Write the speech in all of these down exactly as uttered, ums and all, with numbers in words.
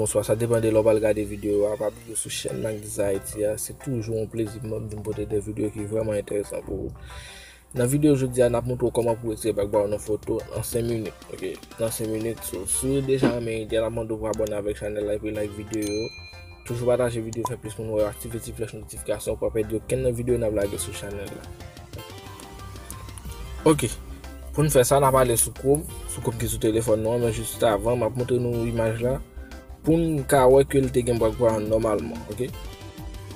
Bonswa, sa depann de lè w pral gade videyo a. Pa bliye sou chèn Max Design Haiti a, se toujou yon plezi pou mwen vin pote de videyo ki vrèman enteresan pou ou. Nan videyo jodi a, n ap montre w kòman pou retire background nan foto an senk minit. Ok, nan senk minit. So, si w deja renmen ide a, n ap mande w pou abòne avèk chanèl la epi like videyo yo. Toujou pataje videyo, fè plis moun wè yo, aktive ti flèch notifikasyon pou w pa pèdi okenn nan videyo n ap lage sou chanèl la. Ok, pou n fè sa, n ap ale sou Chrome, sou Chrome ki sou telefòn nou an, men jis avan, m ap montre nou imaj la. Pou n ka wè ke l te gen background nòmalman, ok?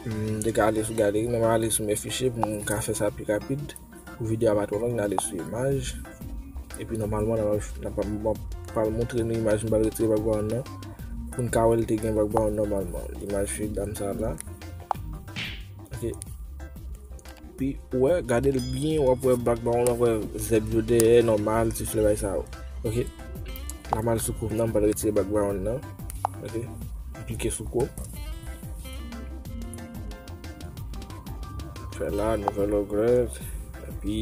M te ka ale sou galeri, men m ale sou men fichye pou m ka fè sa pi rapid. Pou videyo a pa twò long, n ale sou imaj. Epi nòmalman, n ap, n ap, m ap pral montre nou imaj m pral retire background nan. Pou n ka wè l te gen background nòmalman. Imaj fi dam sa la. Ok. Epi, ou wè, gade l byen, w ap wè background, w ap wè zèb yo dèyè, nòmal, ti flè bay sa yo. Ok. N ap al sou Chrome nan, m pral retire background nan. Ok. M klike sou Chrome. Fè la, nouvèl onglet. Epi,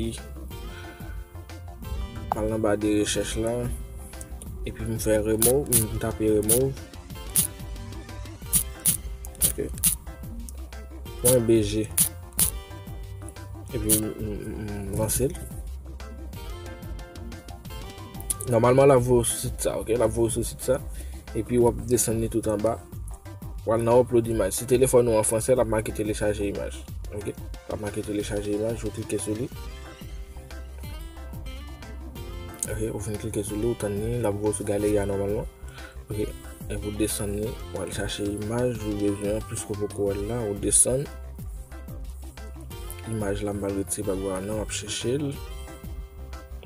al nan ba de rechèch la. Epi, m fè remove, m tape remove. Ok. Pwen B G. Epi, m, m, m lanse l. Nòmalman, l ap voye w sou sit sa, ok? L ap voye w sou sit sa. Epi, w ap desann li tout anba. W al nan upload imaj. Si telefòn ou an fransè, l ap make telechaje imaj. Ok? L ap make telechaje imaj, ou klike sou li. Ok, ou fin klike sou li, ou tann li, l ap voye w sou galeri a nòmalman. Ok, epi ou desann li, w al chache imaj ou bezwen an, piske w poko wè l la, ou desann. Imaj la, m pral retire background nan, w ap chèche l.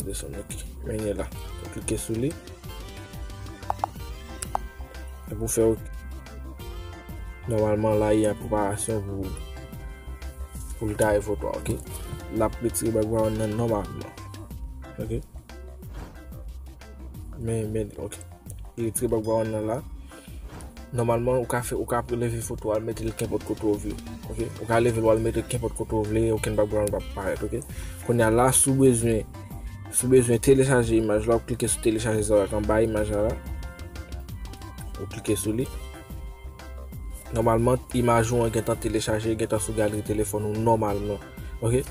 Desann, ok. Men li la. Ou klike sou li. Epi w fè ok. Nòmalman, la, li an preparasyon pou, pou l taye foto a, ok? L ap retire background nan nòmalman. Ok? Men, men, ok. Li retire background nan la. Nòmalman, ou ka fè, ou ka leve foto a, al mete l kenpòt kote w vle. Ok? Ou ka leve l, al mete l kenpòt kote w vle, okenn background p ap parèt, ok? Kounye a la, si w bezwen, si w bezwen telechaje imaj la, w klike sou telechaje sa w wè anba imaj la la. Ou klike sou li. Nòmalman, imaj ou an gentan telechaje, gentan sou galeri telefòn ou nòmalman. Ok?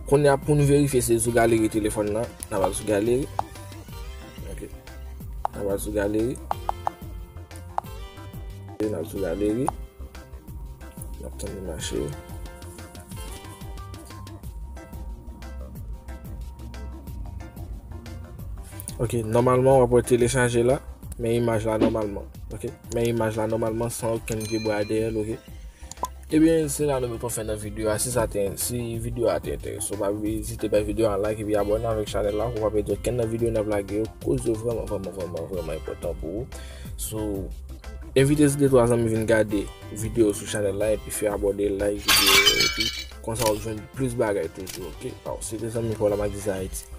Kounye a, pou nou verifye si l sou galeri telefòn nan, n ap al sou galeri. Ok. N ap al sou galeri. N ap sou galeri. N ap tann li mache. Ok, nòmalman, w ap wè telechaje la, men imaj la nòmalman. Ok, men imaj la nòmalman san okenn pye bwa dèyè l, ok. Ebyen, se la nou met yon fen nan videyo a. Si sa te, si videyo a te enterese w, pa bliye ezite bay videyo a like epi abòne avèk chanèl la pou w pa pèdi okenn nan videyo n ap lage yo, koz yo vrèman, vrèman, vrèman, vrèman enpòtan pou ou. So, envite de twa zanmi vin gade videyo sou chanèl la epi fè abòne, like videyo yo epi konsa w ap jwenn plis bagay toujou, ok? Alò, se te zanmi pa w la, Max Design Haiti.